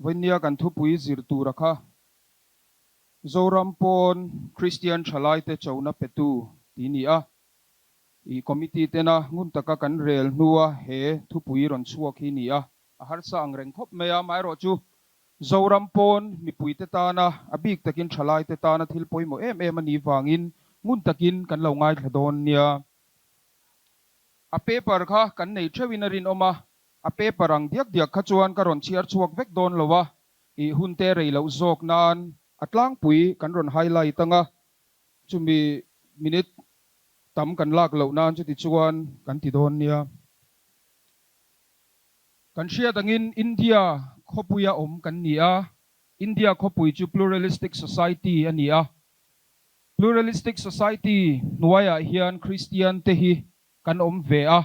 Vawinia kan thupui zir tura kha Zoram pawn Kristian thalaite chona petu ti ni a. I committee tena ngun taka kan rel hnua he thupui rawn chhuak hi ni a. A harsa ang reng khawp mai a, amaherawhchu Zoram pawn mipuite tana, a bik takin thalaite tana thil pawimawh em em a nih vangin ngun takin kan lo ngaithla dawn nia. A paper kha kan nei theuhin a rinawm a, a paper ang diak diak kha chuan ka rawn chhiar chhuak vek dawn lo a, i hunte rei loh zawk nan a tlangpui kan rawn highlight ang a, chumi minute tam kan lak loh nan chuti chuan kan ti dawn nia. Kan hriat angin India khawpuia awm kan ni a, India khawpui chu pluralistic society a ni a, Pluralistic society hnuaiah hian Kristian te hi kan awm ve a,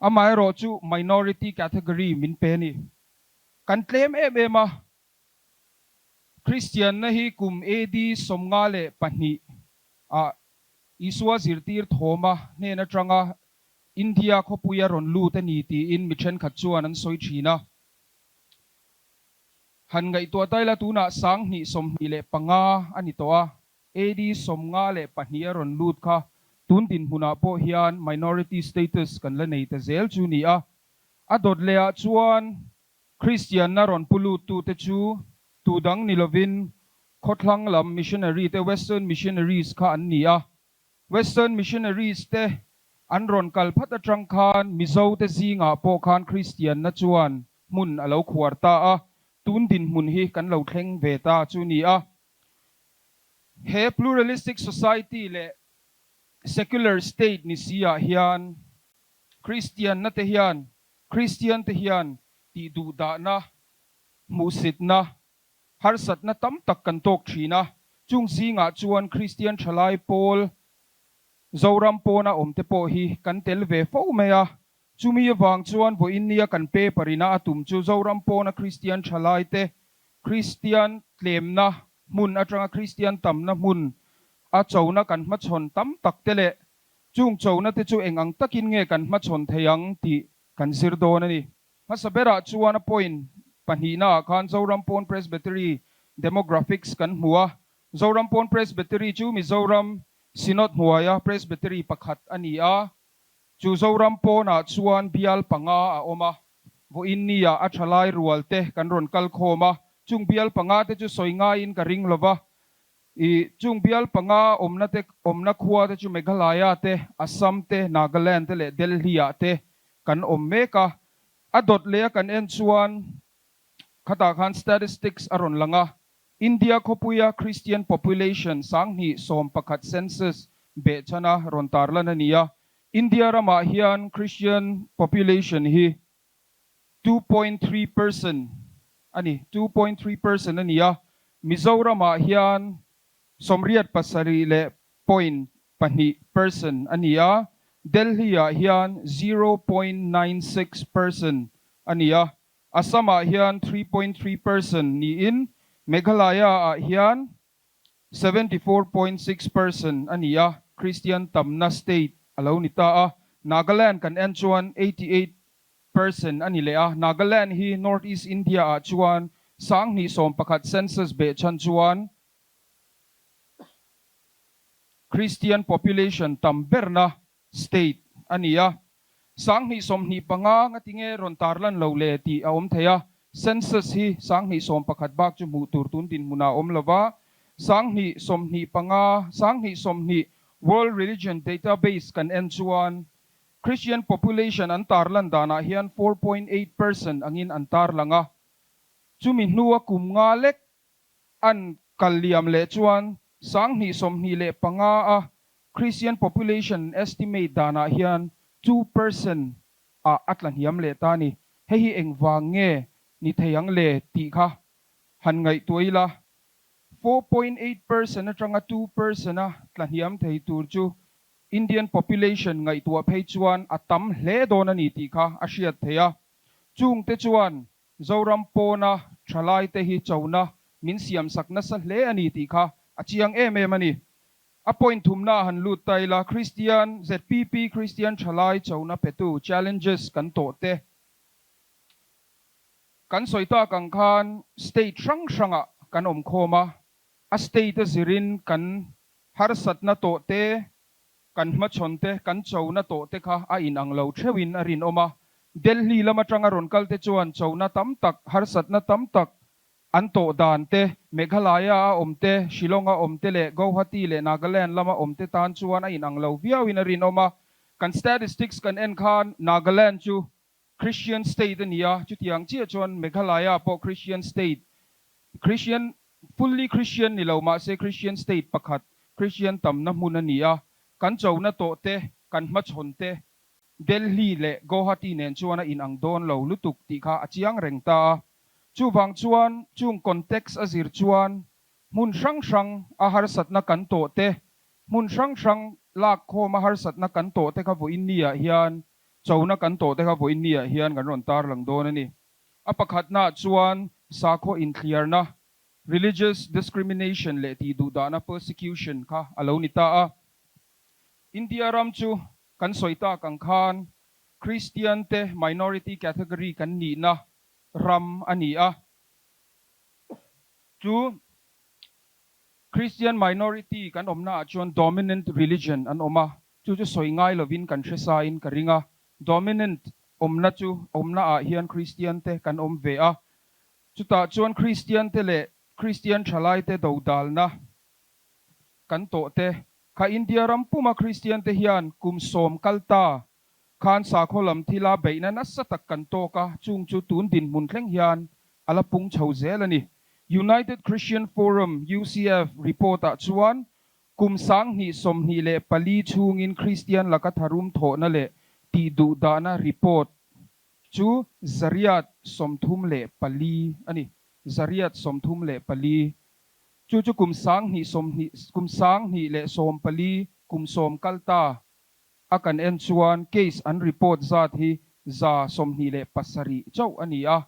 amaherawh chu minority category min pe a ni. Kan tlem em em a, Kristianna hi kum AD 52 ah Isua zirtir thawma hnen atanga India khawpuia rawn lut a ni tiin mi thenkhat chuan an sawi thin a. Han ngaihtuah ta ila tunah 2025 a ni tawh a, AD 52 a rawn lut kha tun dinhmunah pawh hian minority status kan la nei ta zel chu ni a. A dawt lehah chuan Kristianna rawn pu luttute chu tu dang ni lovin khawthlang lam missionary te, Western missionaries, kha an ni a. Western missionaries te an rawn kal phat atang khan Mizo te zingah pawh khan Kristianna chuan hmun a lo khuar ta a, tun dinhmun hi kan lo thleng ve ta chu ni a. He pluralistic society leh secular state ni si ah hian Kristianna te hian Kristian te hian tih duhdahna, hmuhsitna, Harsatna tam tak kan tawk thin a, chung zingah chuan Kristian thalai pawl Zoram pawna awmte pawh hi kan tel ve fo mai a. Chumi avang chuan vawiin nia kan paper ina a tum chu Zoram pawna Kristian thalaite Kristian tlemna hmun atanga Kristian tamna hmun a chona kan hmachhawn tam takte leh chung chona te chu eng ang takin nge kan hmachhawn thei ang tih kan zir dawn a ni. Hmasa berah chuan a point pahnihnaah khan Zoram Pawn Presbytery demographics kan hmu a. Zoram Pawn Presbytery chu Mizoram Synod hnuaia Presbytery pakhat a ni a. Chu Zoram Pawnah chuan bial panga a awm a. Vawiin nia a thalai rual te kan rawn kal khawm a. Chung bial panga te chu sawi ngaiin ka ring lova. I chung bial panga awmna te awmna khua te chu Meghalaya te, Assam te, Nagaland te leh Delhi ah te kan awm mek a. A dawt leh a kan en chuan khatah khan statistics a rawn lang a, India khawpuia Christian population 2011 census behchhana rawn tarlan a ni a. India ramah hian Christian population hi 2.3% a ni, 2.3% a ni a, Mizoramah hian 87.2% a ni a, Delhi-ah hian 0.96% a ni a, Assam-ah hian 3.3% niin Meghalaya-ah hian 74.6% a ni a, Kristian tamna state a lo ni ta a, Nagaland kan en chuan 88% a ni leh a, Nagaland hi North East India ah chuan 2011 census behchhan chuan Kristian population tam berna State a ni a, 2025 ngatinge rawn tarlan lo le tih a awm thei a, Census hi 2011 bak chu hmuh tur tun dinhmunah a awm lo va, 2025, 2020 World Religion Database kan en chuan Christian population an tarlan danah hian 4.8% angin an tarlang a, chumi hnua kum nga lek An kal liam leh chuan 2025 a Christian population estimate danah hian 2% ah a tla hniam leh ta a ni. Hei hi engvang nge ni thei ang le tih kha han ngaihtuah ila, 4.8% atanga 2% a tla hniam thei tur chu Indian population ngaihtuah phei chuan a tam hle dawn a ni tih kha a hriat theih a. Chungte chuan Zoram pawna thalaite hi chona min siamsak nasa hle a ni tih kha a chiang em em a ni. A point thumna ah han lut ta ila, Kristian, ZPP Kristian thalai chona petu challenges kan tawh te. Kan sawi tak ang khan state hrang hrangah kan awm khawm a, a state a zirin kan harsatna tawh te, kan hmachhawn te, kan chona tawh te kha a inang lo theuhin a rinawm a. Delhi lam atanga rawn kal te chuan chona tam tak, harsatna tam tak an tawh dan te, Meghalaya a awm te, Shillong a awm te leh Guwahati leh Nagaland lama awm te tan chuan a inang lo viauin a rinawm a. Kan statistics kan en khan Nagaland chu Christian state a ni a, chutiang chiah chuan Meghalaya pawh Christian state, Christian, fully Christian ni lo mahse Christian state pakhat, Christian tamna hmun a ni a. Kan chona tawh te, kan hmachhawn te, Delhi leh Guwahati nen chuan a inang dawn lo lutuk tih kha a chiang reng ta a. Chuvang chuan chung context a zir chuan hmun hrang hrang a harsatna kan tawh te, hmun hrang hrang lak khawm a harsatna kan tawh te kha vawiin ni ah hian chona kan tawh te kha vawiin ni ah hian kan rawn tarlang dawn a ni. A pakhatna ah chuan sakhaw inthliarna, religious discrimination, leh tihduhdahna, persecution, kha a lo ni ta a. India ram chu kan sawi tak ang khan Kristian te minority category kan nihna ram a ni a. Chu Christian minority kan awmna ah chuan dominant religion an awm a, chu chu sawi ngai lovin kan hre sa in ka ring a. Dominant awmna chu awmna ah hian Christian te kan awm ve a, chutah chuan Christian te leh Christian thalai te dodalna kan tawh te kha India ram puma Christian te hian kum 10 kal ta khan sakhaw lam thila beihna nasa tak kan tawk a, chung chu tun dinhmun thleng hian a la pung chho zel a ni. United Christian Forum, UCF, report-ah chuan kum 2024 chhungin Kristian laka tharum thawhna leh tihduhdahna report chu 834 a ni. 834. Chu chu kum 2020, kum 2014, kum 10 kal ta a kan en chuan case an report zat hi 27 chauh a ni a.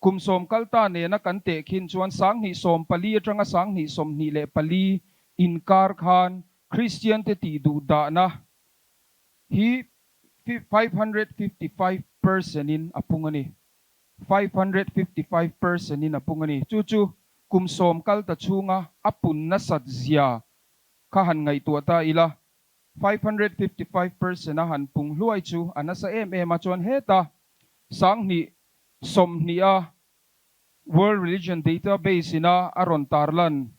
Kum 10 kal ta nena kan teh khin chuan 2014 atanga 2024 inkar khan Kristian te tih duh dahna hi 555 percent in a pung a ni. 555 percent in a pung a ni. Chu chu kum 10 kal ta chhunga a pun nasat zia kha han ngaihtuah ta ila, 555 percent a han pung hluai chu a nasa em em a, chuan heta 2020 a World Religion Database ina a rawn tarlan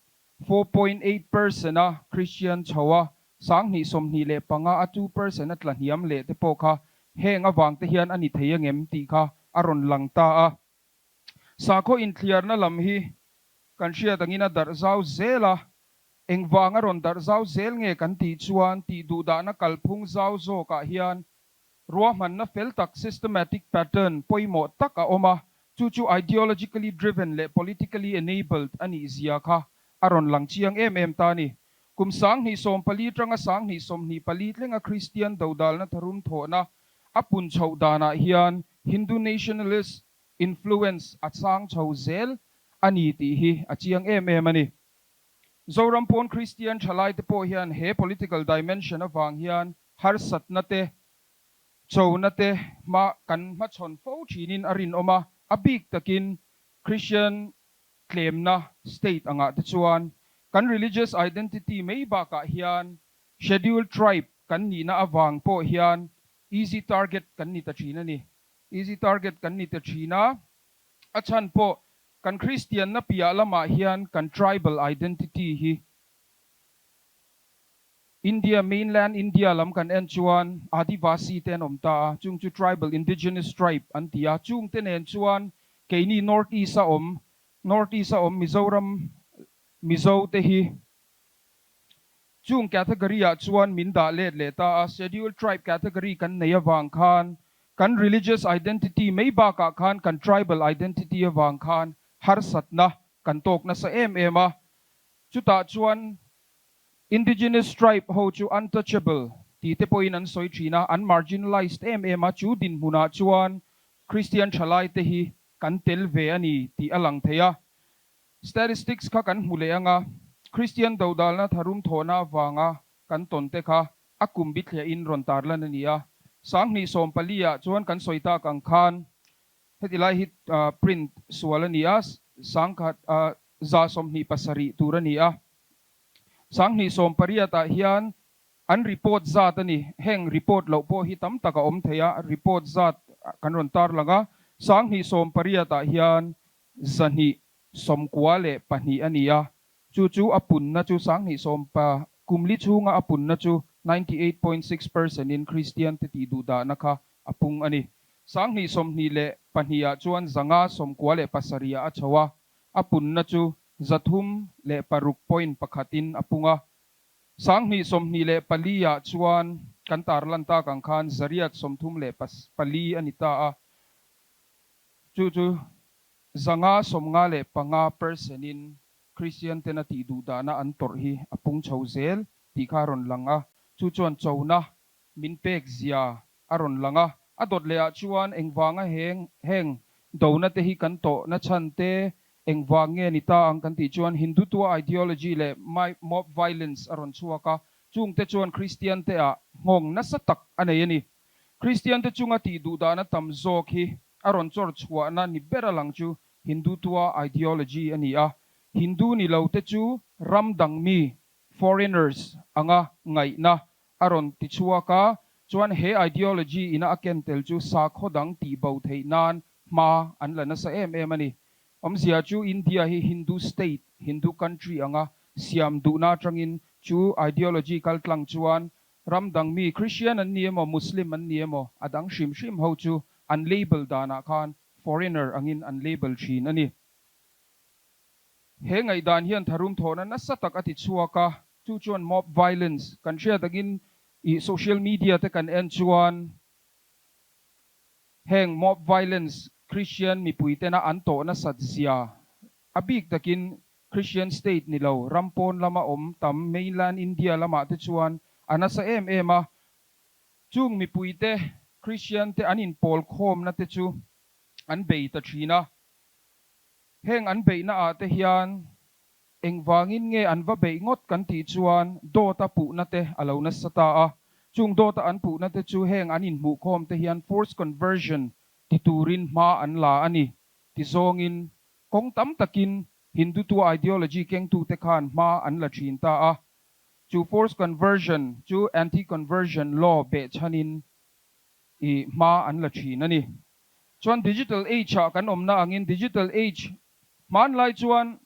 4.8 percent a Christian chho a, 2025 a 2% a tla hniam leh te pawh kha heng avang te hian a ni thei angem tih kha a rawn lang ta a. Sakhaw inthliarna lam hi kan hriat angin a darh zau zel a, engvang a rawn darh zau zel nge kan tih chuan tih duhdahna kalphung zau zawkah hian ruahmanna fel tak, systematic pattern, pawimawh tak a awm a, chu chu ideologically driven leh politically enabled a nih zia kha a rawn lang chiang em em ta a ni. Kum 2014 tanga 2024 thlenga Kristian dodalna tharum thawhna a pun chhoh danah hian Hindu nationalist influence a chang chho zel a ni tih hi a chiang em em a ni. Zoram pawn Kristian thalaite pawh hian he political dimension avang hian harsatna te, chona te hma kan hmachhawn fo thinin a rinawm a, a bik takin Christian tlemna state angah te chuan kan religious identity mai bakah hian scheduled tribe kan nihna avang pawh hian easy target kan ni ta thin a ni. Easy target kan ni ta thin a, a chhan pawh kan Christian-na piah lamah hian kan tribal identity hi India, mainland India lam kan en chuan Adivasi te an awm ta a, chung chu tribal, indigenous tribe an ti a, chung te nen chuan keini North East a awm, North East a awm Mizoram Mizo te hi chung category ah chuan min dah let leh ta a, scheduled tribe category kan nei avang khan kan religious identity mai bakah khan kan tribal identity avang khan harsatna kan tawk nasa em em a, chutah chuan Indigenous tribe ho chu untouchable tih te pawhin an sawi thin a, an marginalised em em a, chu dinhmunah chuan Christian thalai te hi kan tel ve a ni tih a lang thei a. Statistics kha kan hmu leh ang a, Christian dodalna tharum thawhna avanga kan tawn te kha a kum bithliahin rawn tarlan a ni a. 2014 ah chuan kan sawi tak ang khan. Heti lai hi print sual a ni a, sangkhat 127 tur a ni a. 2018 ah hian an report zat a ni. Heng report loh pawh hi tam tak a awm thei a, report zat kan rawn tarlang a. 2018 ah hian 292 a ni a, chu chu a punna chu 2010 pa kum li chhunga a punna chu 98.6% in Kristian te tih duhdahna kha a pung a ni. 2022 ah chuan 597 ah a chho a, a punna chu 306.1 in a pung a. 2024 ah chuan kan tarlan tak ang khan 834 a ni ta a, chu chu 595 percent in Kristian tena tih duhdahna an tawrh hi a pung chho zel tih kha a rawn lang a, chu chuan chona min pek zia a rawn lang a. A dawt leh ah chuan engvanga heng heng dona te hi kan tawh na chhan te engvang nge ni ta ang kan tih chuan Hindutva ideology leh mob violence a rawn chhuak a, chung te chuan Kristian te ah nghawng nasa tak a nei a ni. Kristian te chunga tih duhdahna tam zawk hi a rawn chawr chhuahna ni ber a lang chu Hindutva ideology a ni a. Hindu ni lo te chu ram dang mi, foreigners, anga ngaihna a rawn ti chhuak a, chuan he ideology ina a ken tel chu sakhaw dang tih bo theih nan hma an la nasa em em a ni. Awmzia chu India hi Hindu state, Hindu country anga siam duhna atangin chu ideology kaltlang chuan Ram dang mi, Christian an ni emaw, Muslim an ni emaw, a dang hrim hrim ho chu an label danah khan foreigner angin an label thin a ni. He ngaihdan hian tharum thawhna nasa tak a ti chhuak a, chu chuan mob violence kan hriat angin ih social media te kan en chuan heng mob violence Christian mipui tena an tawh nasat zia a bik takin Christian state ni lo, ram pawn lama awm tam mainland India lamah te chuan a nasa em em a. Chung mipuite Christian te an inpawl khawmna te chu an bei ta thin a. Heng an beihna ah te hian engvangin nge an va beih ngawt kan tih chuan dawta puhna te a lo nasa ta a. Chung dawta an puhna te chu heng an inhmuhkhawm te hian forced conversion ti turin hma an la a ni ti zawngin Kawng tam takin Hindutva ideology kengtute khan hma an la thin ta a, chu forced conversion chu anti-conversion law behchhanin i hma an la thin a ni. Chuan digital age ah kan awmna angin digital age hmanlai chuan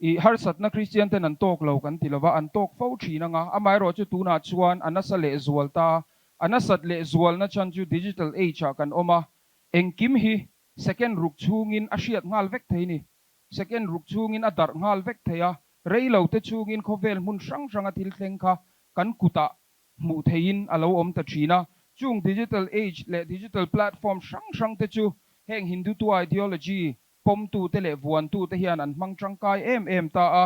i harsatna Kristian ten an tawk lo kan ti lova, an tawk fo thin anga, amaherawh chu tunah chuan a nasa lehzual ta, a nasat lehzualna chhan chu digital age ah kan awm a, engkim hi Second ruk chhungin a hriat nghal vek thei ni. Second ruk chhungin a darh nghal vek thei a, rei lo te chhungin khawvel hmun hrang hranga thil thleng kha kan kutah hmuh theihin a lo awm ta thin a. Chung digital age leh digital platform hrang hrang te chu heng Hindutva ideology pawmtute leh vuantute hian an hmang tangkai em em ta a.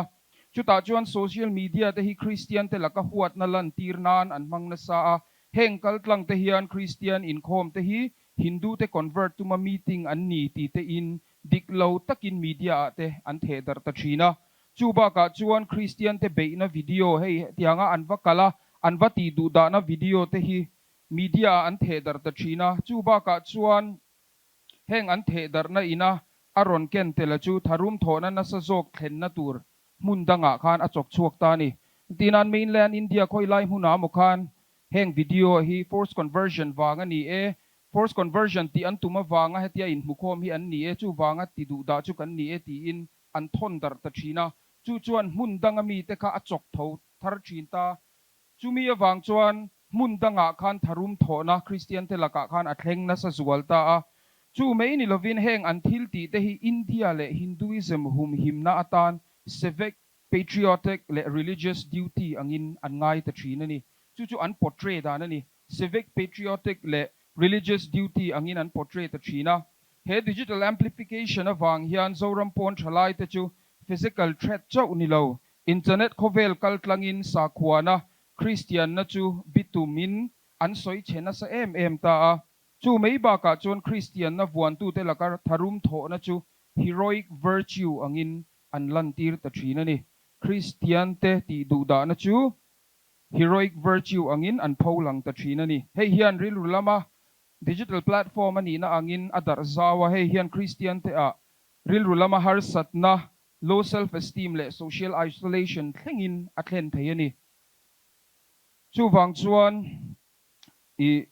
Chutah chuan social media te hi Kristian te laka huatna lantir nan an hmang nasa a. Heng kaltlang te hian Kristian inkhawm te hi Hindu te convert tuma meeting an ni ti te in dik lo takin media ah te an theh darh ta thin a. Chu bakah chuan Christian te beihna video hei tianga an va kal a, an va tih duh dahna video te hi media ah an theh darh ta thin a. Chu bakah chuan heng an theh darhna ina a rawn ken tel a chu tharum thawhna nasa zawk thlenna tur hmun dangah khan a chawk chhuak ta a ni. Tinan mainland India khawilai hmunah emaw khan Heng video hi force conversion vang a ni e, force conversion tih an tum avanga hetia inhmukhawm hi an ni e, chuvanga ti duh dah chu kan ni e tiin an thawn darh ta thin a, chu chuan hmun danga mite kha a chawk tho thar thin ta. Chumi avang chuan hmun dangah khan tharum thawhna Kristiante lakah khan a thleng nasa zual ta a, chu mai ni lovin heng an thil tih te hi India leh Hinduism humhimna atan civic Patriotic leh religious duty angin an ngai ta thin a ni. Chu chu an portray dan a ni. Civic, patriotic leh religious duty angin an portray ta thin a. He digital amplification avang hian Zoram pawn thalai te chu physical threat chauh ni lo, internet khawvel kaltlangin sakhuana, Kristianna chu bitumin an sawi chhe nasa em em ta a. Chu mai bakah chuan Kristianna vuantute laka tharum thawhna chu heroic virtue angin an lantir ta thin a ni. Kristiante tih duhdahna chu heroic virtue angin an pho lang ta thin a ni. Hei hian rilru lama Digital platform a nihna angin a darh zau a, hei hian Kristian te ah rilru lama harsatna, low self esteem leh social isolation thlengin a thlen thei a ni. Chuvang chuan i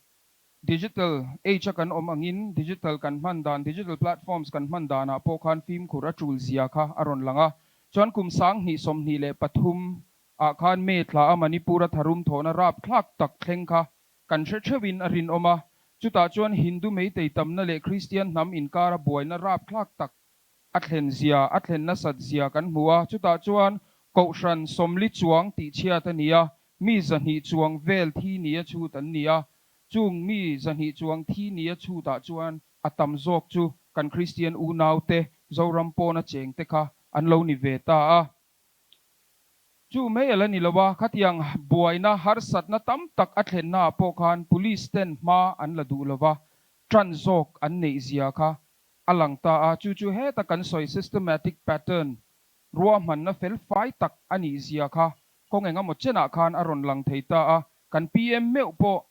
digital age a kan awm angin digital kan hman dan, digital platforms kan hman danah pawh khan fimkhur a tul zia kha a rawn lang a. Chuan kum 2023 ah khan May thla a Manipur a tharum thawhna rapthlak tak thleng kha kan hre theuhin a rinawm a. Chutah chuan Hindu Meitei tamna leh Kristian hnam inkara buaina rapthlak tak a thlen zia, a thlen nasat zia kan hmu a. Chutah chuan Kohhran 40 chuang tihchhiat a ni a, mi 200 chuang vel thi nia chhut an ni a. Chung mi 200 chuang thi nia chhutah chuan a tam zawk chu kan Kristian unaute, Zoram pawna chengte kha an lo ni ve ta a. Chu mai a la ni lo a, khatiang buaina harsatna tam tak a thlennaah pawh khan Police ten hma an la duh lo va, ṭan zawk an neih zia kha a lang ta a, chu chu heta kan sawi systematic pattern ruahmanna fel fai tak a nih zia kha kawng eng emaw chenah khan a rawn lang thei ta a, kan PM meuh pawh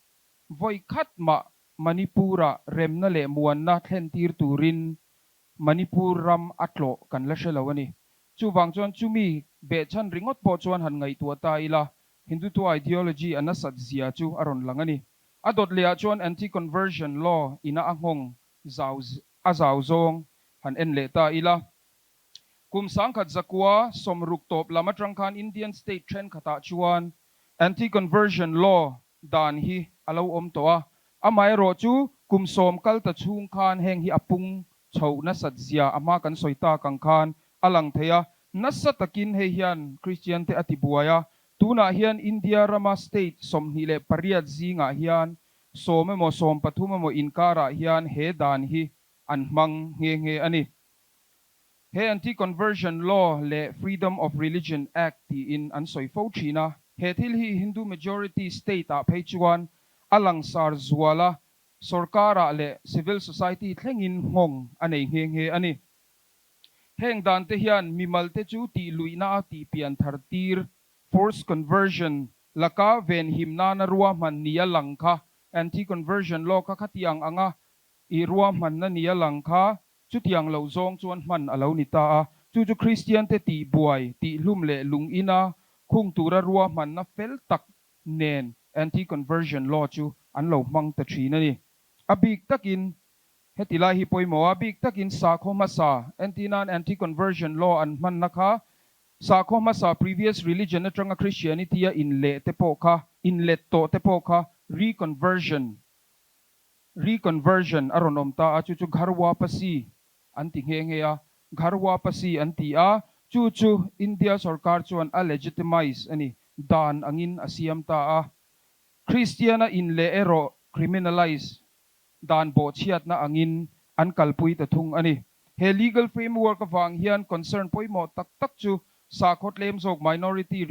vawi khat mah Manipur-ah remna leh muanna thlentir turin Manipur ram a tlawh kan la hre lo a ni. Chuvang chuan chumi behchhan ringawt pawh chuan han ngaihtuah ta ila, Hindutva ideology a nasat zia chu a rawn lang a ni. A dawt lehah chuan anti-conversion law ina a nghawng zau a zau zawng han en leh ta ila. Kum 1960 tawp lam atang khan Indian state thenkhatah chuan anti-conversion law dan hi a lo awm tawh a, amaherawh chu kum 10 kal ta chhung khan heng hi a pung chhoh nasat zia a hma kan sawi tak ang khan a lang thei a, nasa takin hei hian Kristian te a ti buai a, tunah hian India rama state 28 zingah hian 10 emaw 13 emaw inkarah hian he dan hi an hmang nghe nghe a ni. He Anti-Conversion Law leh Freedom of Religion Act tiin an sawi fo thin a, he thil hi Hindu majority state ah phei chuan a langsar zual a, sorkar-ah leh civil society thlengin nghawng a nei nghe nghe a ni. Heng dan te hian mimal te chu tih luihna a tih pian thar tir, forced conversion, laka venhim nana ruahman nia lang kha Anti-Conversion Law kha khatiang anga i ruahmanna nia lang kha Chutiang lo zawng chuan hman a lo ni ta a, chu chu Kristiante tih buai, tih hlum leh lung ina khung tura ruahmanna fel tak nen anti-conversion law chu an lo hmang ta thin a ni. A bik takin heti lai hi pawimawh a bik takin sakhaw hmasa, anti-nan anti-conversion law an hmanna kha sakhaw hmasa previous religion atanga Christianity a inleh te pawh kha, inlet tawh te pawh kha reconversion Reconversion a rawn awm ta a, chu chu Ghar Wapasi an ti nghe nghe a, Ghar Wapasi an ti a, chu chu India sorkar chuan a legitimize a ni, dan angin a siam ta a. Kristiana in leh erawh criminalize, dan bawhchhiatna angin an kalpui ta thung a ni. He legal framework avang hian concern pawimawh tak tak chu sakhaw tlem zawk minority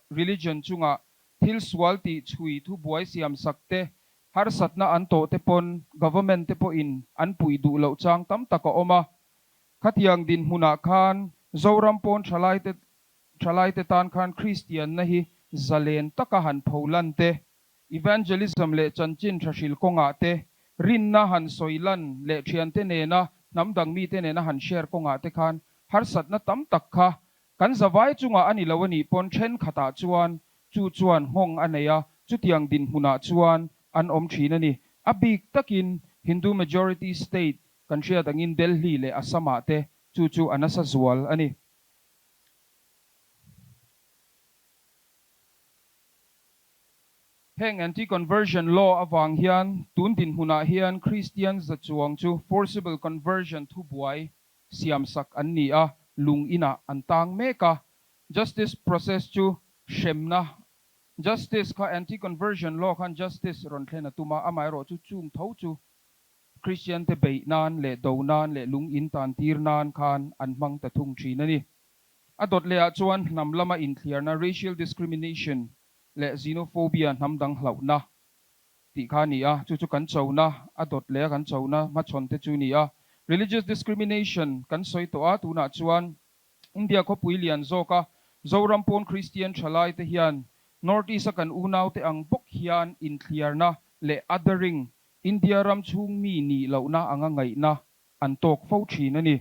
religion chungah thil sual tih chhui thubuai siamsak te Harsatna an tawh te pawn government te pawhin an puih duh loh chang tam tak a awm a. Khatiang dinhmunah khan Zoram pawn thalaite thalaite tan khan Kristianna hi zalen taka han pholan te, evangelism leh chanchin thahril kawngah te, rinna han sawilan leh thiante nena hnam dang mite nena han share kawngah te khan harsatna tam tak kha kan zavai chungah a ni lo a nih pawn thenkhatah chuan Chu chuan nghawng a nei a, chutiang dinhmunah chuan an awm thin a ni. A bik takin Hindu majority state kan hriat angin Delhi leh Assam-ah te chu chu a nasa zual a ni. Heng anti-conversion law avang hian tun dinhmunah hian Kristian za chuang chu forcible conversion thubuai siamsak an ni a, lung inah an tang mek a. Justice process chu hremna, Justice kha anti-conversion law khan justice rawn thlen a tum a, amaherawh chu chung tho chu Christian te beih nan leh do nan leh lung in tan tir nan khan an hmang ta thung thin a ni. A dawt leh ah chuan hnam lama inthliarna, racial discrimination, leh xenophobia hnam dang hlauhna tih kha a ni a, chu chu kan chona, a dawt leh a kan chona hmachhawn te chu a ni a. Religious discrimination kan sawi tawh a, tunah chuan India khawpui lian zawka Zoram pawn Kristian thalai te hian North East a kan unau te ang bawk hian inthliarna leh othering, India ram chhung mi nih lohna anga ngaihna an tawk fo thin a ni.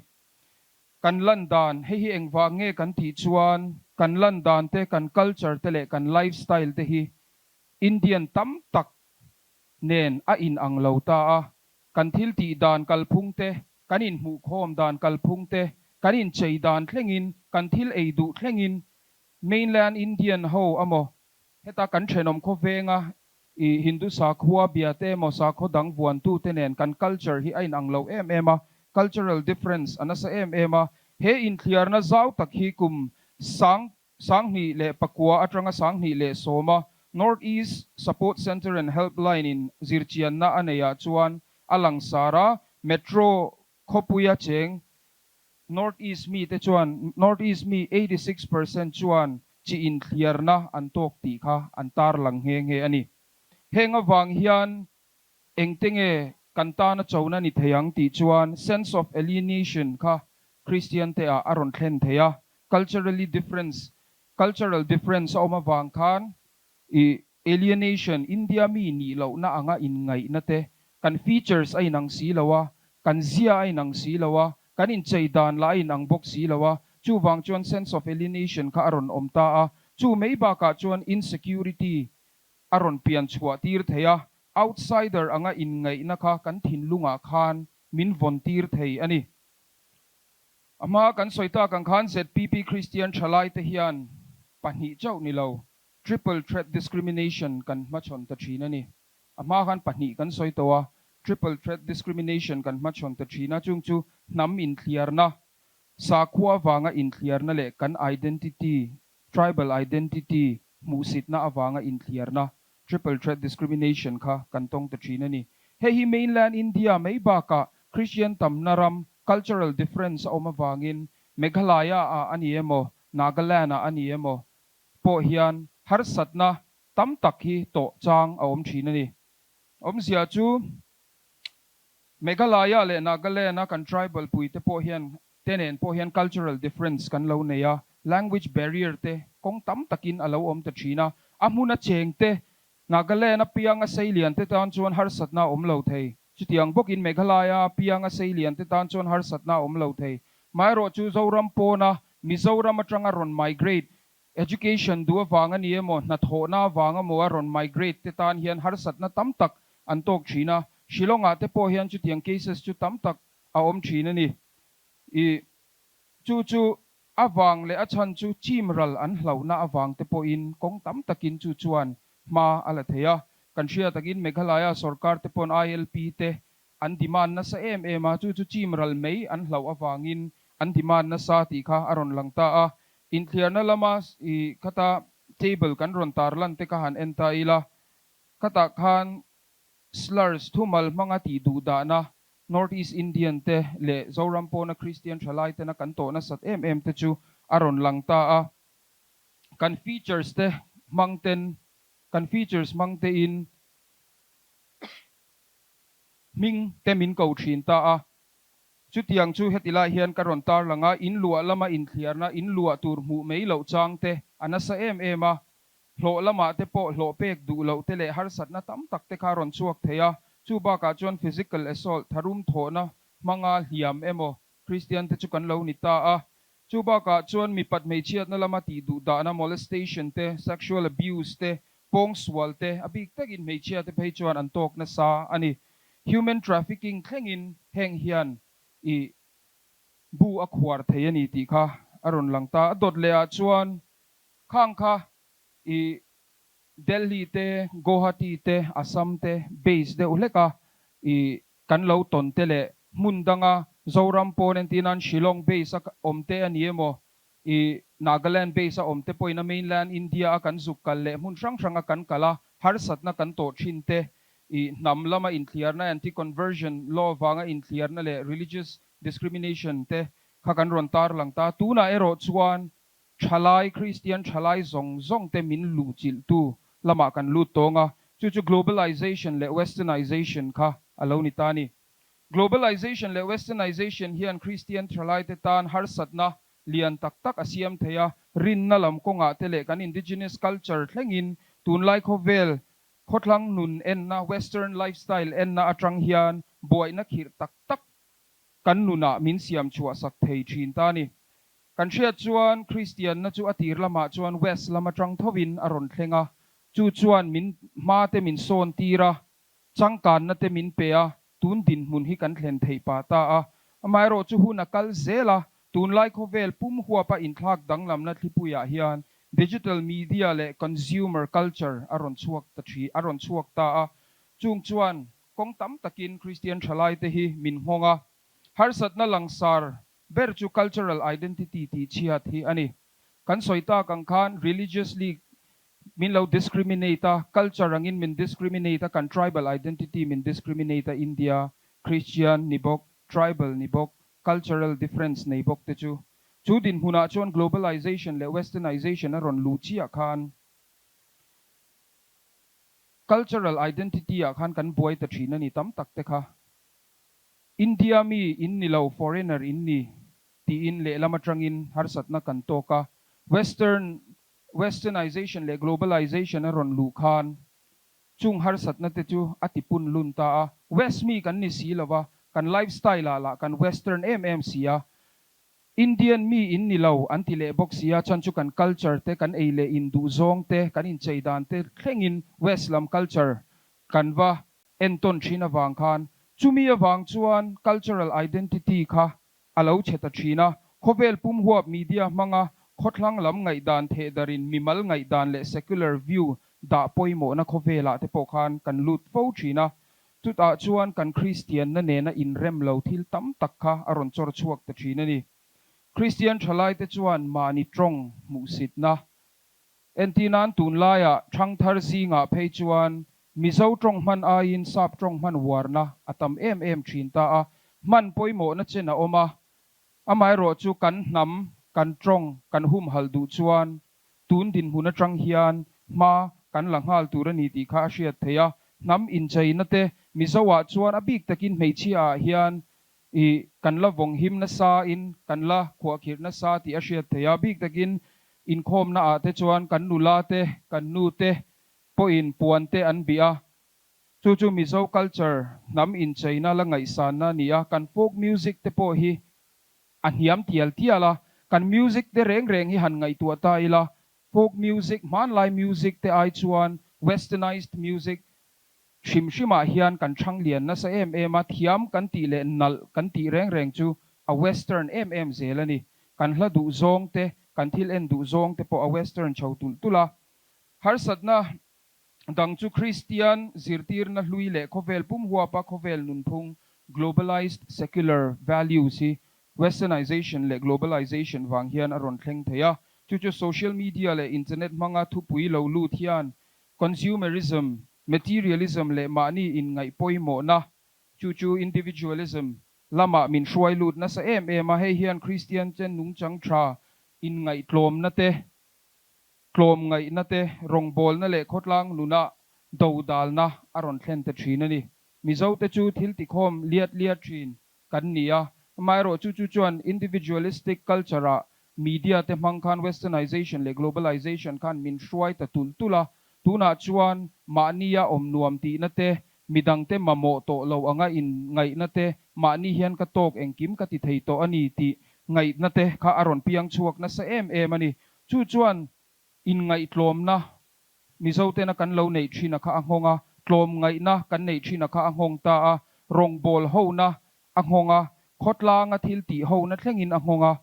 Kan lan dan, hei hi engvang nge kan tih chuan kan lan dan te, kan culture te leh kan lifestyle te hi Indian tam tak nen a in ang lo ta a. Kan thil tih dan kalphung te, kan inhmuhkhawm dan kalphung te, kan inchei dan thlengin, kan thil ei duh thlengin mainland Indian ho amaw heta kan thenawm khawvenga I Hindu sakhua bia te emaw sakhaw dang vuantu te nen kan culture hi a inang lo em em a, cultural difference a nasa em em a. He inthliarna zau tak hi kum sang 2009 atanga 2010 a North East Support Centre and Helpline in zirchianna a neihah chuan a langsar a, Metro khawpuia cheng North East mi te chuan North East mi 86% chuan chi inthliarna an tawk tih kha an tarlang nghe nghe a ni. Heng avang hian engte nge kan tana chona ni thei ang tih chuan sense of alienation kha Kristian te ah a rawn thlen thei a, culturally difference cultural difference a awm avang khan I alienation, India mi nih lohna anga inngaihna te, kan features a inang si lo a, kan zia a inang si lo a, kan inchei dan lah a inang bawk si lo a, chuvang chuan sense of alienation kha a rawn awm ta a, chu mai bakah chuan insecurity a rawn pian chhuah tir thei a, outsider anga inngaihna kha kan thinlungah khan min vawn tir thei a ni. A hma kan sawi tak ang khan ZPP Kristian thalaite hian pahnih chauh ni lo, Triple threat discrimination kan hmachhawn ta thin a ni. A hma khan pahnih kan sawi tawh a, triple threat discrimination kan hmachhawn ta thin a, chung chu hnam inthliarna, sakhua avanga inthliarna leh kan identity, tribal identity, hmuhsitna avanga inthliarna, triple threat discrimination kha kan tawng ta thin a ni. Hei hi mainland India mai bakah Christian tamna ram cultural difference a awm avangin Meghalaya ah a ni emaw, Nagaland ah a ni emaw, pawh hian harsatna tam tak hi tawh chang a awm thin a ni. Awmzia chu Meghalaya leh Nagaland-a kan tribal puite pawh hian te nen pawh hian cultural difference kan lo nei a, language barrier te kawng tam takin a lo awm ta thin a. A hmuna cheng te Nagaland-a pianga seilian te tan chuan harsatna a awm lo thei. Chutiang bawkin Meghalaya-a pianga seilian te tan chuan harsatna a awm lo thei. Maherawhchu Zoram pawna Mizoram atanga rawn migrate, education duh avang a ni emaw, hnathawhna avang emaw a rawn migrate te tan hian harsatna tam tak an tawk thin a. Shillong-ah te pawh hian chutiang cases chu tam tak a awm thin a ni. I chu chu A vang leh a chhan chu chim ral an hlauhna avang te pawhin kawng tam takin chu chuan hma a la thei a. Kan hria takin Meghalaya sorkar te pawn ILP te an demand nasa em em a, chu chu chim ral mai an hlauh avangin an demand nasa tih kha a rawn lang ta a. Inthliarna lama i khata table kan rawn tarlan te kha han en ta ila, khatah khan Slurs thumal hmanga tih duh dahna North East Indian te leh Zoram pawna Kristian thalai tena kan tawh nasat em em te chu a rawn lang ta a. Kan features te hmang ten kan features hmang tein hming te min ko thin ta a. Chutiang chu heti lai hian ka rawn tarlang a, in luah lama inthliarna, in luah tur hmuh mai loh chang te a nasa em em a. Hlawh lamah te pawh hlawh pek duh loh te leh harsatna tam tak te kha rawn chhuak thei a, chu bakah chuan physical assault, tharum thawhna hmanga hliam emaw Kristian te chu kan lo ni ta a. Chu bakah chuan mipat hmeichhiatna lama tih duh dahna molestation te, sexual abuse te, pawngsual te, a bik takin hmeichhia te phei chuan an tawk nasa a ni. Human trafficking thlengin heng hian i bu a khuar thei a ni tih kha a rawn lang ta. A dawt lehah chuan Khang kha i Delhi te, Guwahati te, Assam te base deuh hlek a i kan lo tawn te leh hmun danga Zoram pawn entir nan Shillong base a awm te a ni emaw i Nagaland base a awm te pawhin a mainland India a kan zuk kal leh hmun hrang hrang a kan kal a harsatna kan tawh thin te i hnam lama inthliarna anti-conversion law vanga inthliarna leh religious discrimination te kha kan rawn tarlang ta. Tunah erawh chuan Thalai, Kristian thalai zawng zawng te min luhchilhtu lamah kan lut tawng a, chu chu globalization leh westernization kha a lo ni ta a ni. Globalization leh westernization hian Kristian thalai te tan harsatna lian tak tak a siam thei a, rinna lam kawngah te leh kan indigenous culture thlengin tunlai khawvel. Khawthlang nun enna, Western lifestyle enna atang hian buaina khirh tak tak kan nunah min siam chhuah sak thei thin ta a ni. Kan hriat chuan Kristianna chu a tir lamah chuan West lam atang thovin a rawn thleng a, chu chuan min hma te min sawn tir a, changkanna te min pe a, tun dinhmun hi kan thlen theih pah ta a. Amaherawhchu hun a kal zel a, tunlai khawvel pum huapa inthlak danglamna thlipuiah hian digital media leh consumer culture a rawn chhuak ta thi a rawn chhuak ta a, chung chuan kawng tam takin Kristian thalaite hi min nghawng a. Harsatna langsar ber chu cultural identity tih chhiat hi a ni. Kan sawi tak ang khan religiously min lo discriminate a, culture angin min discriminate a, kan tribal identity min discriminate a, India Christian ni bawk, tribal ni bawk, cultural difference nei bawk te chu. Chu dinhmunah chuan globalization leh westernization a rawn luh chiah khan cultural identity ah khan kan buai ta thin a ni tam tak te kha. India mi in ni lo, foreigner in ni tiin lehlam atangin harsatna kan tawk a. Western, westernization leh globalization a rawn luh khan chung harsatna te chu a ti pun lun ta a. West mi kan ni si lova, kan lifestyle ah lah kan western em em si a. Indian mi in ni lo an ti leh bawk si a, chuan chu kan culture te, kan ei leh in duh zawng te, kan inchei dan te thlengin west lam culture kan va entawn thin avang khan chumi avang chuan cultural identity kha a lo chhe ta thin a, khawvel pum huap media hmanga khawthlang lam ngaihdan thehdarin mimal ngaihdan leh secular view dah pawimawhna khawvelah te pawh khan kan lut fo thin a, chutah chuan kan Kristianna nena inrem lo thil tam tak kha a rawn chawr chhuak ta thin a ni. Kristian thalaite chuan mahni tawng hmuhsitna Entinan tunlaiah thangthar zingah phei chuan Mizo tawng hman aiin Sap tawng hman uarna a tam em em thin ta a, hman pawimawhna chen a awm a. Amaherawhchu kan hnam, kan tawng kan humhalh duh chuan tun dinhmun atang hian hma kan la nghal tur a ni tih kha a hriat theih a. Hnam incheina te Mizoah chuan a bik takin hmeichhiaah hian I kan la vawng him nasa in kan la khuahkhirh nasa tih a hriat theih a, bik takin inkhawmna ah te chuan kan nula te, kan nu te pawhin puan te an bih a, chu chu Mizo culture hnam incheina la ngaihsanna a ni a, kan folk music te pawh hi a hniam tial tial a, kan music te reng reng hi han ngaihtuah ta ila, folk music, hmanlai music te ai chuan westernized music Hrim hrimah hian kan thang lian nasa em em a, thiam kan tih leh nalh kan tih reng reng chu a western em em zel a ni. Kan hla duh zawng te, kan thil en duh zawng te pawh a western chho tulh tulh a. Harsatna dang chu Kristian zirtirna hlui leh khawvel pum huapa khawvel nunphung, globalized secular values, hi westernization leh globalization vang hian a rawn thleng thei a. Chu chu social media leh internet hmanga thupui lo lut hian Consumerism, materialism leh mahni inngaih pawimawhna, chu chu individualism lamah min hruai lut nasa em em a, hei hian Kristian te nungchang tha inngaihtlawmna te, tlawmngaihna te, rawngbawlna leh khawtlang nunah dodalna a rawn thlen ta thin a ni. Mizo te chu thil tikhawm liat liat thin kan ni a, amaherawh chu chu chuan individualistic culture ah media te hmang khan westernization leh globalization khan min hruai ta tulh tulh a, tunah chuan mahnia awm nuam tihna te, midang te mamawh tawh lo anga in ngaihna te, mahni hian ka tawk engkim ka ti thei tawh a ni tih ngaihna te kha a rawn piang chhuak nasa em em a ni. Chu chuan inngaihtlawmna Mizo tena kan lo neih thin a kha a nghawng a, tlawmngaihna kan neih thin a kha a nghawng ta a, rawngbâwl hona a nghawng a, khawtlânga thil tih hona thlengin a nghawng a.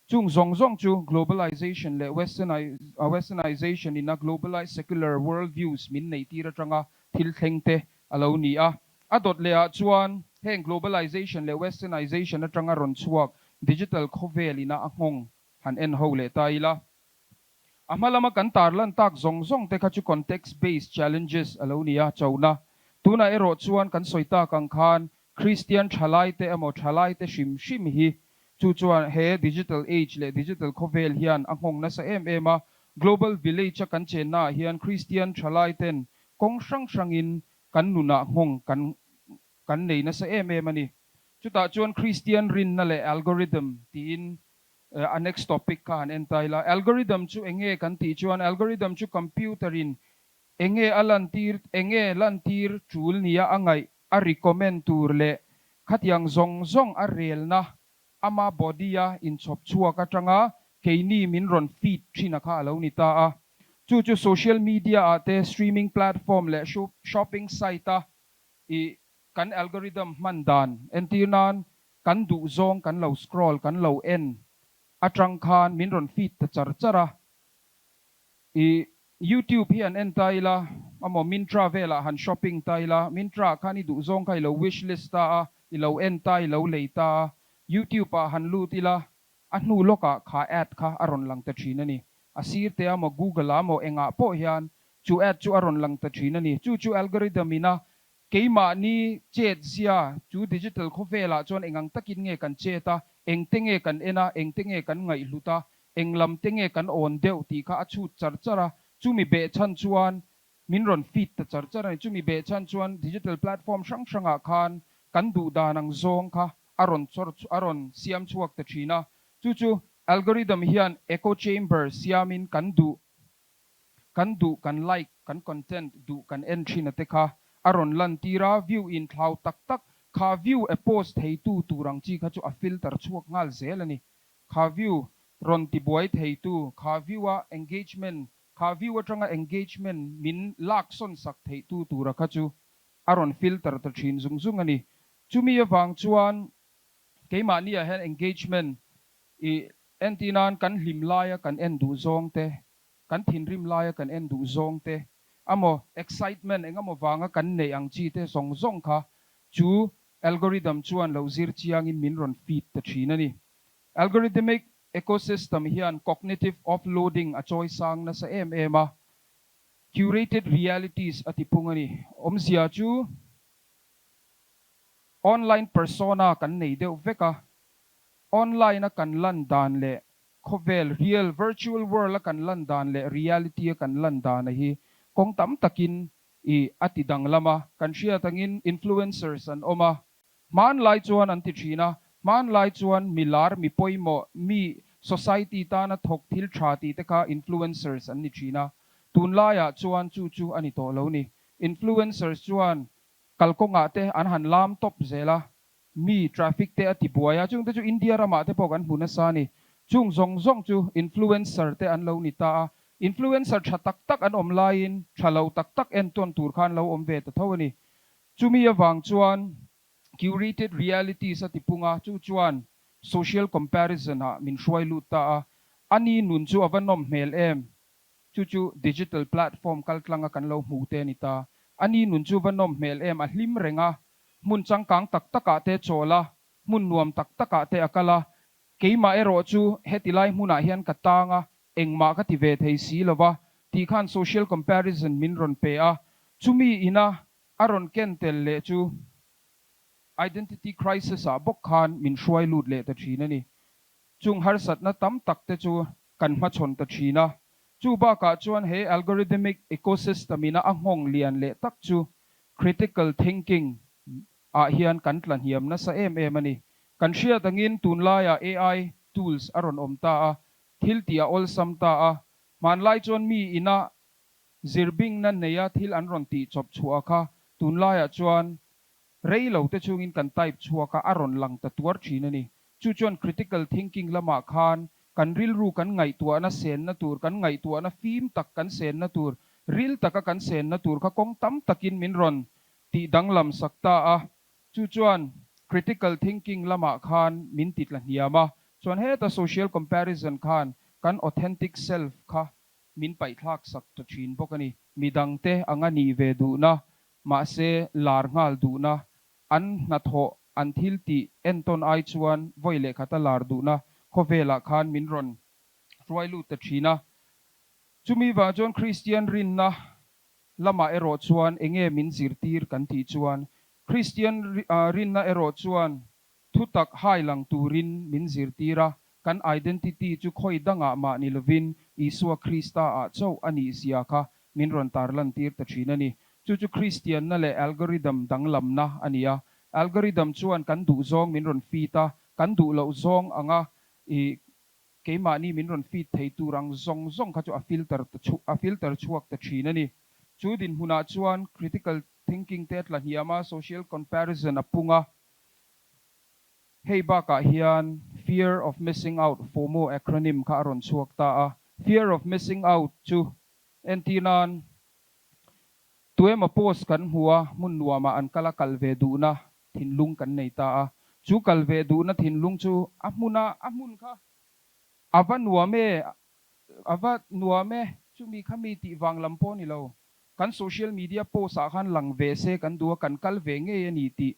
Chung zawng zawng chu globalization leh westernization in a globalized secular world views min neih tir atanga thil thleng te a lo ni a. A dawt lehah chuan heng globalization leh westernization atanga rawn chhuak digital khawvel ina a nghawng han en ho leh ta ila. A hma lama kan tarlan tak zawng zawng te kha chu context based challenges a lo ni a, chona. Tunah erawh chuan kan sawi tak ang khan Kristian thalai te emaw thalai te hrim hrim hi chu chuan he digital age leh digital khawvel hian a nghawng nasa em em a, global village a kan chenna ah hian Kristian thalai ten kawng hrang hrangin kan nunah nghawng kan kan nei nasa em em a ni. Chutah chuan Kristian rinna leh algorithm tiin A next topic kha han en ta ila. Algorithm chu eng nge kan tih chuan algorithm chu computer in Enge a lantir, enge lantir tul nia a ngaih a recommend tur leh khatiang zawng zawng a relna ama body a inchhawp chhuak atanga keini min rawn feed thin a kha a lo ni ta a. Chu chu social media ah te streaming platform leh shopping site a i kan algorithm hman dan entir nan kan duh zawng kan lo scroll kan lo en atang khan min rawn feed ta char char a. I YouTube hi han en ta ila, amaw Myntra velah han shopping ta ila, Myntra ah khan i duh zawng kha i lo wish list ta a, i lo en ta, i lo lei ta a, YouTube ah han lut ila, a hnu lawkah kha ad kha a rawn lang ta thin a ni. A sir te amaw Google ah amaw engah pawh hian chu ad chu a rawn lang ta thin a ni. Chu chu algorithm in a Keimahni chet zia chu digital khawvelah chuan eng ang takin nge kan chet a, eng te nge kan en a, eng te nge kan ngaihhlut a, eng lam te nge kan awn deuh tih kha a chhut char char a, chumi behchhan chuan min rawn feed ta char char a ni. Chumi behchhan chuan digital platform hrang hrangah khan kan duh dan ang zawng kha a rawn chawr a rawn siam chhuak ta thin a, chu chu algorithm hian echo chamber siamin kan duh Kan duh kan like, kan content duh kan en thin a te kha a rawn lan tir a, view in thlau tak tak kha view e post thei tu tur ang chi kha chu a filter chhuak nghal zel a ni. Kha view rawn ti buai thei tu, kha view a engagement, kha view atanga engagement min lak sawn sak theih tu tura kha chu a rawn filter ta thin zung zung a ni. Chumi avang chuan keimahni ah hian engagement i entir nan kan hlim laia kan en duh zawng te, kan thinrim laia kan en duh zawng te amaw excitement eng emaw vanga kan neih ang chi te zawng zawng kha chu algorithm chuan lo zir chiangin min rawn feed ta thin a ni. Algorithmic ecosystem hian cognitive offloading a chawi sang nasa em em a, curated realities a ti phung a ni. Awmzia chu online persona kan nei deuh vek a, online a kan lan dan leh Khawvel, real, virtual world a kan lan dan leh reality a kan lan dan a hi kawng tam takin i a ti danglam a. Kan hriat angin influencers an awm a, hmanlai chuan an ti thin a, hmanlai chuan mi lar, mi pawimawh, mi society tana thawk thil tha tih te kha influencers an ni thin a, tunlaiah chuan chu chu a ni tawh lo ni. Influencers chuan kalkawngah te an han lam tawp zel a, Mi traffic te a ti buai a, chung te chu India ramah te pawh kan hmu nasa a ni. Chung zawng zawng chu influencer te an lo ni ta a, influencer tha tak tak an awm laiin tha lo tak tak entawn tur khan lo awm ve ta tho a ni. Chumi avang chuan curated realities a ti pung a, chu chuan social comparison ah min hruai lut ta a, a ni nun chu a va nawm hmel em? Chu chu digital platform kaltlanga kan lo hmu te a ni ta. A ni nun chu va nawm hmel em, a hlim reng a, hmun changkang tak takah te chawl a, hmun nuam tak takah te a kal a, keimah erawh chu heti lai hmunah hian ka tang a, engmah ka ti ve thei si lo va, tih khan social comparison min rawn pe a, chumi ina a rawn ken tel leh chu identity crisis ah bawk khan min hruai lut leh ta thin a ni. Chung harsatna tam tak te chu kan hmachhawn ta thin a, chu bakah chuan he algorithmic ecosystem ina a nghawng lian leh tak chu critical thinking ah hian kan tla hniam nasa em em a ni. Kan hriat angin tunlaiah AI tools a rawn awm ta a, thil tih a awlsam ta a, hmanlai chuan mi ina zirbingna neia thil an rawn tih chawp chhuah kha tunlaiah chuan Rei lo te chungin kan type chhuak a, a rawn lang ta tuar thin a ni. Chu chuan critical thinking lamah khan kan rilru kan ngaihtuahna senna tur, kan ngaihtuahna fim tak kan senna tur, ril taka kan senna tur kha kawng tam takin min rawn tih danglam sak ta a. Chu chuan critical thinking lamah khan min ti tla hniam a. Chuan heta social comparison khan kan authentic self kha min paihthlak sak ta thin bawk a ni. Midangte anga nih ve duhna Mahse, lar nghal duhna, an hnathawh, an thil tih entawn ai chuan vawi leh khata lar duhna khawvelah khan min rawn hruai lut ta thin a. Chumi vang chuan Kristian rinna lamah erawh chuan enge min zirtir kan tih chuan, Kristian rinna erawh chuan Thutak hai lang turin min zirtir a, kan identity chu khawi dangah mah ni lovin Isua Krista ah chauh a nih zia kha min rawn tarlantir ta thin a ni. Chu chu Kristianna leh algorithm danglamna a ni a. Algorithm chuan kan duh zawng min rawn feed a, kan duh loh zawng anga i keimahni min rawn feed thei tur ang zawng zawng kha chu a filter a filter chhuak ta thin a ni. Chu dinhmunah chuan critical thinking te a tla hniam a, social comparison a pung a. Hei bakah hian fear of missing out, FOMO acronym, kha a rawn chhuak ta a. Fear of missing out chu entir nan tuemaw post kan hmu a, hmun nuamah an kal a, kal ve duhna thinlung kan nei ta a. Chu kal ve duhna thinlung chu a hmuna a hmun kha a va nuam e, a va nuam e, chumi kha mi tih vang lam pawh a ni lo. Kan social media post ah khan lang ve se kan duh a, kan kal ve ngei a ni tih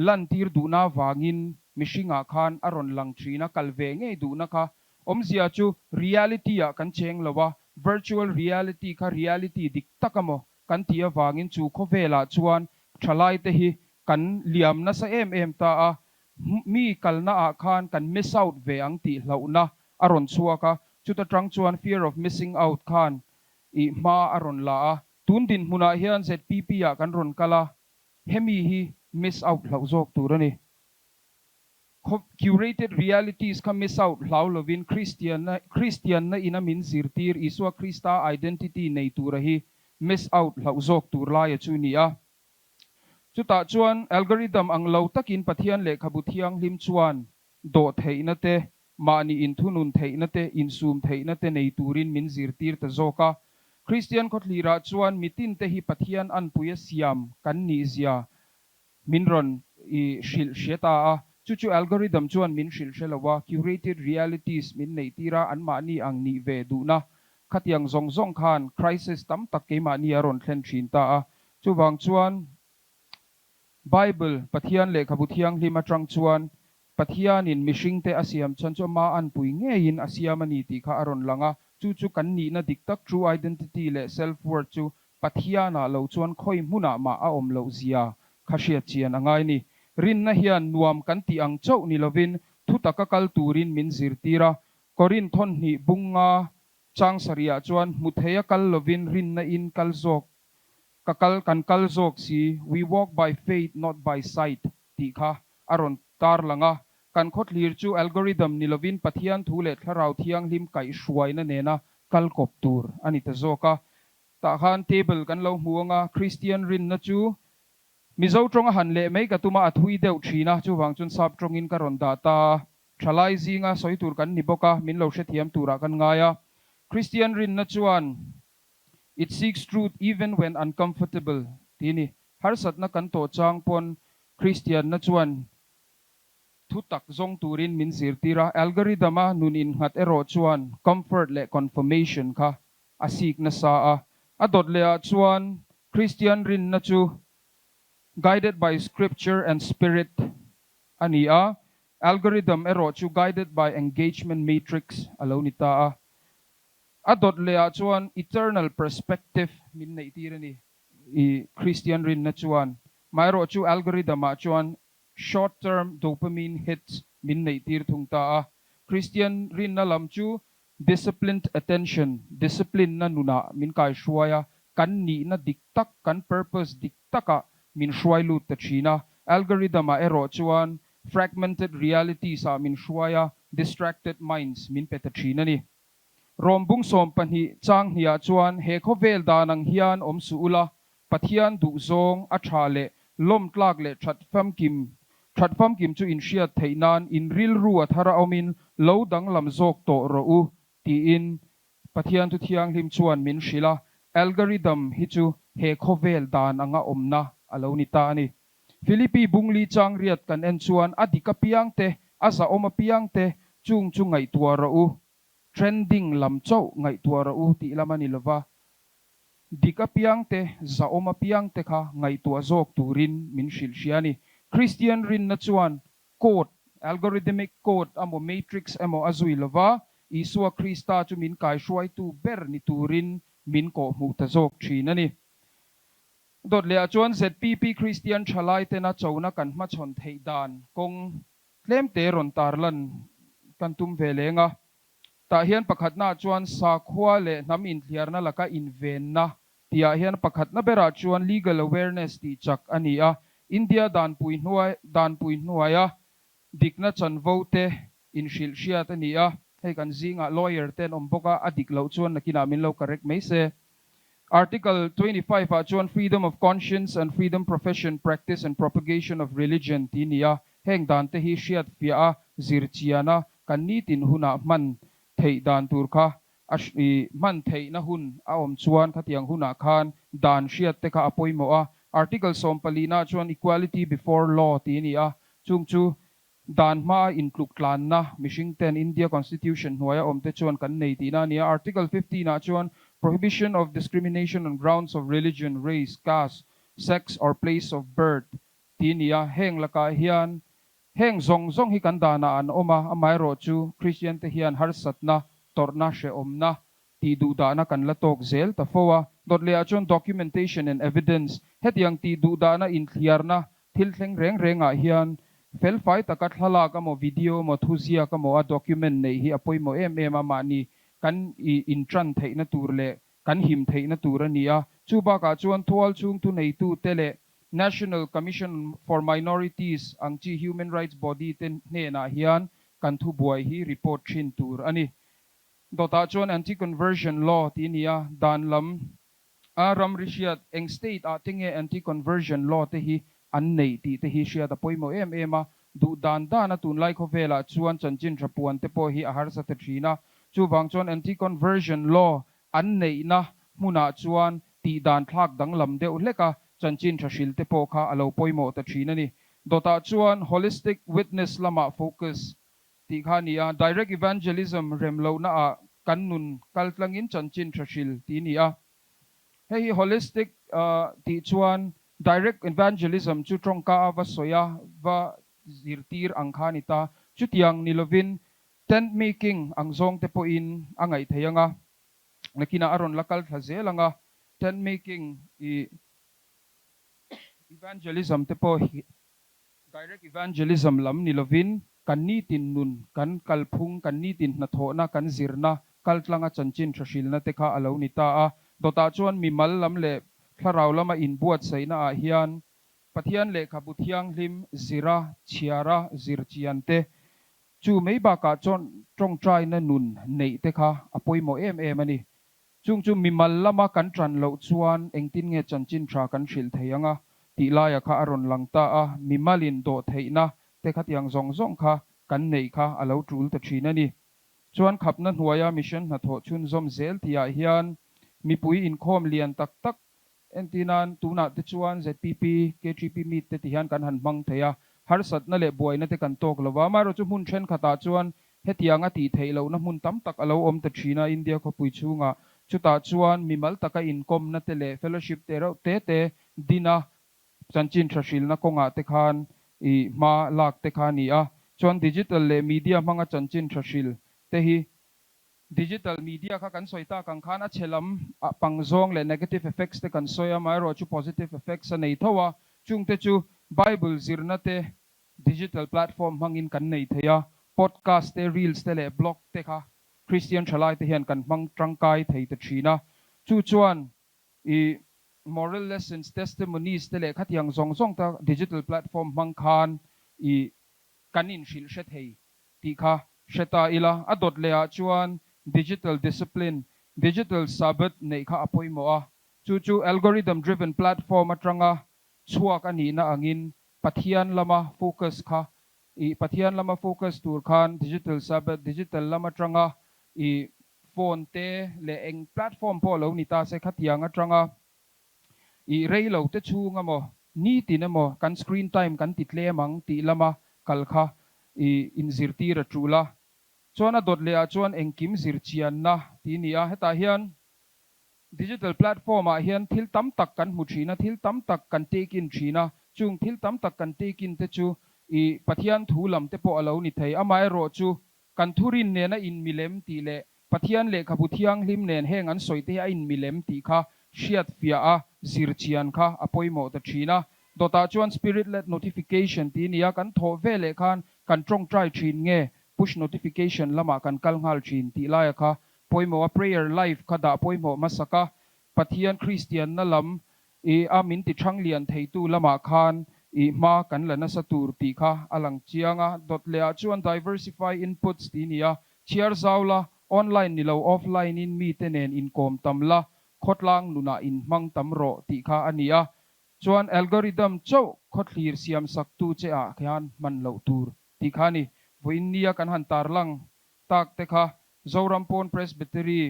lantir duhna avangin mihringah khan a rawn lang thin a, kal ve ngei duhna kha awmzia chu reality ah kan cheng lo a, virtual reality kha reality dik tak amaw kan tih avangin chu khawvelah chuan thalai te hi kan liam nasa em em ta a, mi kalna ah khan kan miss out ve ang tih hlauhna a rawn chhuak a, chuta tang chuan fear of missing out khan I hma a rawn la a, tun dinhmunah hian ZPP ah kan rawn kal a, hemi hi miss out hlauh zawk tur a ni. Curated realities kha miss out hlau lovin Kristianna Kristianna ina min zirtir Isua Krista identity nei tura hi miss out hlauh zawk tur laia chu ni a. Chutah chuan algorithm ang lo takin Pathian lehkhabu thianghlim chuan dawh theihna te, mahni inthunun theihna te, insum theihna te nei turin min zirtir ta zawk a. Kristian khawthlirah chuan mitin te hi Pathian anpuia siam kan nihzia min rawn i hrilh hre ta a. Chu chu algorithm chuan min hrilh hre lo a, curated realities min neihtir a, anmahni ang nih ve duhna khatiang zawng zawng khan crisis tam tak keimahni a rawn thlen thin ta a. Chuvang chuan Bible, Pathian lehkhabu thianghlim atang chuan Pathianin mihringte a siam chhan chu ama anpui ngeiin a siam a ni tih kha a rawn lang a. Chu chu kan nihna dik tak, true identity, leh self-worth chu Pathianah lo chuan khawi hmunah mah a awm loh zia kha hriat chian a ngai ni. Rinna hian nuam kan tih ang chauh ni lovin thutaka kal turin min zirtir a. Korinth thawnhnih bunga chang sarihah chuan hmu theia kal lovin rinna in kal zawk Ka kal kan kal zawk si, we walk by faith not by sight tih kha a rawn tarlang a. Kan khawthlir chu algorithm ni lovin Pathian thu leh Thlarau Thianghlim kaihhruaina nena kal kawp tur a ni ta zawk a. Tah khan table kan lo hmu ang a, Kristian rinna chu Mizo tawnga han leh mai ka tum a, a thui deuh thin a, chuvang chuan sap tawngin ka rawn dah ta a. Thalai zinga sawi tur kan ni bawk a, min lo hrethiam turah kan ngai a. Kristian rinna chuan It seeks truth even when uncomfortable tih a ni. Harsatna kan tawh chang pawn Kristianna chuan thu tak zawng turin min zirtir a, algorithm-a nun innghat erawh chuan comfort leh confirmation kha a seek nasa a. A dawt lehah chuan Kristian rinna chu guided by scripture and spirit a ni a, algorithm erawh chu guided by engagement matrix a lo ni ta a. A dawt lehah chuan eternal perspective min neihtir a ni. I Kristian rinna chuan maherawh chu algorithm-ah chuan short term dopamine hits min neihtir thung ta a. Kristian rinna lam chu disciplined attention, discipline-na nunah min kaihruai a, kan nihna dik tak, kan purpose dik takah min hruai lut ta thin a. Algorithm-ah erawh chuan fragmented realities-ah min hruai a, distracted minds min pe ta thin a ni. Rawm bung 12 chang hniah chuan he khawvel dan ang hian awm suh ula, Pathian duhzawng a tha leh lawmtlak leh that famkim that famkim chu inhriat theih nan in rilru a thar a awmin lo danglam zawk tawh rawh u tiin Pathian thu thianghlim chuan min hrilh a, algorithm hi chu he khawvel dan anga awmna a lo ni ta a ni. Philippi bungli chang riat kan en chuan a dik apiang te, a zahawm apiang te chung chu ngaihtuah rawh u. Trending lam chauh ngaihtuah rawh u tih lam a ni lova, dik apiang te, zahawm apiang te kha ngaihtuah zawk turin min hrilh hria a ni. Kristian rinna chuan code, algorithmic code emaw matrix emaw a zui lova, Isua Krista chu min kaihruaitu ber ni turin min kawhhmuh ta zawk thin a ni. Dawt lehah chuan ZPP Kristian thalai tena chona kan hmachhawn theih dan kawng Tlemte rawn tarlan kan tum ve leng a, tah hian pakhatnaah chuan sakhua leh hnam inthliarna laka invenna tihah hian pakhatna berah chuan legal awareness tih chak a ni a, India danpui hnuai danpui hnuaia dikna chanvo te inhrilh hriat a ni a, hei kan zingah lawyer te an awm bawk a, a dik loh chuan nakinah min lo correct mai se. Article 25 ah chuan freedom of conscience and freedom profession, practice and propagation of religion tih ni a, heng dan te hi hriat fiah a, zir chian a, kan nitin hunah hman theih dan tur kha a hman theihna hun a awm chuan khatiang hunah khan dan hriat te kha a pawimawh a. Article 14 nah chuan equality before law tih ni a, chung chu dan hma intluk tlanna mihring ten India Constitution hnuaia awm te chuan kan nei tihna a ni a. Article 15 ah chuan prohibition of discrimination on grounds of religion, race, caste, sex or place of birth tih ni a, heng lakah hian heng zawng zawng hi kan danah an awm a, amaherawh chu Christian te hian harsatna, tawrhna, hrehawmna tih duhdahna kan la tawk zel ta fo a. Dawt lehah chuan documentation and evidence, hetiang tih duhdahna inthliarna thil thleng reng rengah hian felfai taka thlalak emaw video emaw thuziak emaw a document neih hi a pawimawh em em a, mahni kan intran theihna tur leh kan him theihna tur a ni a. Chu bakah chuan thual chhung thuneitute leh National Commission for Minorities ang chi human rights body te hnenah hian kan thubuai hi report thin tur a ni. Dawtah chuan anti-conversion law tih a ni a, dan lam a ramri hriat eng state ah te nge anti-conversion law te hi an neih tih te hi hriat a pawimawh em em a, duh dan dan a tunlai khawvelah chuan chanchin tha puan te pawh hi a harsa ta thin a, chuvang chuan anti-conversion law an neihna hmunah chuan tih dan thlak danglam deuh hlek a chanchin tha hril te pawh kha a lo pawimawh ta thin a ni. Dawtah chuan holistic witness lamah focus tih kha a ni a, Direct Evangelism rem lohna ah kan nun kal tlangin chanchin tha hril tih a ni a. Hei hi holistic tih chuan Direct Evangelism chu tawngka a va sawi a, va zirtir ang kha a ni ta. Chutiang ni lovin tent making ang zawng te pawhin a ngaih theih ang a, nakinah a rawn la kal thla zel ang a, tent making i evangelism te pawh hi Direct evangelism lam ni lovin kan nitin nun, kan kalphung, kan nitin hnathawhna, kan zirna, kaltlanga chanchin tha hrilna te kha a lo ni ta a. Dawtah chuan mimal lam leh thlarau lama inbuatsaihna ah hian Pathian lehkhabu thianghlim zira, chhiara, zirchian te, chu mai bakah chuan tawngtaina nun neih te kha a pawimawh em em a ni. Chung chu mimal lama kan ṭan loh chuan engtin nge chanchin ṭha kan hrilh thei ang a tih laia kha a rawn lang ta a, mimalin dawh theihna te khatiang zawng zawng kha kan neih kha a lo ṭul ta ṭhin a ni. Chuan khapna hnuaia mission hnathawh chhunzawm zel tihah hian mipui inkhawm lian tak tak Entirnan, tunah te chuan ZPP, KTP meet te ti hian kan han hmang thei a, harsatna leh buaina te kan tawk lo va. Amaherawhchu hmun thenkhatah chuan hetianga tih theih lohna hmun tam tak a lo awm ta thin a, India khawpui chhungah. Chutah chuan mimal taka inkawmna te leh fellowship te reuh te te dina chanchin tha hrilna kawngah te khan i hma lak te kha a ni a. Chuan digital leh media hmanga chanchin tha hril te hi Digital media kha kan sawi tak ang khan a chhe lam ah pang zawng leh negative effects te kan sawi a, amaherawh chu positive effects a nei tho a, chungte chu Bible zirna te digital platform hmangin kan nei thei a, podcast te, reels te leh blog te kha Christian thalai te hian kan hmang tangkai thei ta thin a, chu chuan i moral lessons, testimonies te leh khatiang zawng zawng ta digital platform hmang khan i kan inhrilh hre thei tih kha hre ta ila, a dawt leh ah chuan digital discipline, digital sabbath neih kha a pawimawh a, chu chu algorithm driven platform atanga chhuak a nihna angin Pathian lama focus kha i Pathian lama focus tur khan digital sabbath, digital lam atanga i phone te leh eng platform pawh lo ni ta se khatiang atanga I rei lo te chhung emaw, nitin emaw kan screen time kan ti tlem ang tih lama kal kha i inzirtir a tul a. Chuan a dawt leh ah chuan engkim zirchianna tih ni a. Hetah hian digital platform ah hian thil tam tak kan hmu thin a, thil tam tak kan take in thin a. Chung thil tam tak kan take in te chu i Pathian thu lam te pawh a lo ni thei. Amaherawhchu Kan thurin nena inmilem tih leh Pathian lehkhabu thianghlim nen heng an sawi te hi a inmilem tih kha hriat fiah a, zir chian kha a pawimawh ta thin a. Dawtah chuan Spirit led notification tih nia kan thawh ve leh khan kan tawngtai thin nge push notification lamah kan kal nghal thin tih laia kha pawimawh a, prayer life kha dah pawimawh hmasak a, Pathian Kristianna lam i a min ti thang lian theitu lamah khan i hma kan la nasa tur tih kha a lang chiang a. Dawt leh ah chuan diversify inputs tih ni a, chhiar zau la, online ni lo offline in mite nen inkawm tam la, Khawtlang nunah inhmang tam rawh tih kha a ni a. Chuan algorithm chauh khawthlir siam saktu che ah khian hman loh tur tih kha a ni. Vawiin nia kan han tarlang tak te kha Zoram pawn Presbytery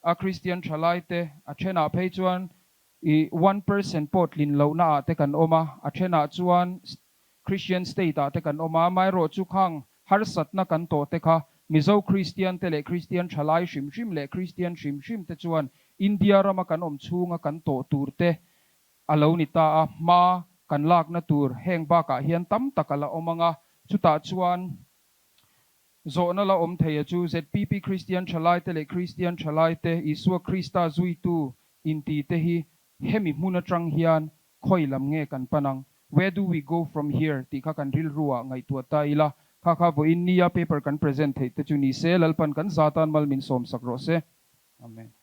a Kristian thalai te a thenah phei chuan i 1% pawh tlin lohna ah te kan awm a, a thenah chuan Christian state ah te kan awm a, amaherawh chu khang harsatna kan tawh te kha Mizo Kristian te leh Kristian thalai hrim hrim leh Kristian hrim hrim te chuan India rama kan awm chhunga kan tawh tur te a lo ni ta a, hma kan lakna tur heng bakah hian tam tak a la awm ang a, chutah chuan zawhna la awm thei a chu ZPP Kristian thalai te leh Kristian thalai te Isua Krista zuitu inti te hi hemi hmun atang hian khawi lam nge kan pan ang, where do we go from here tih kha kan rilru ah ngaihtuah ta ila, kha kha vawiin nia paper kan present theih te chu ni se, Lalpan kan za tan mal min sawm sak rawh se. Amen.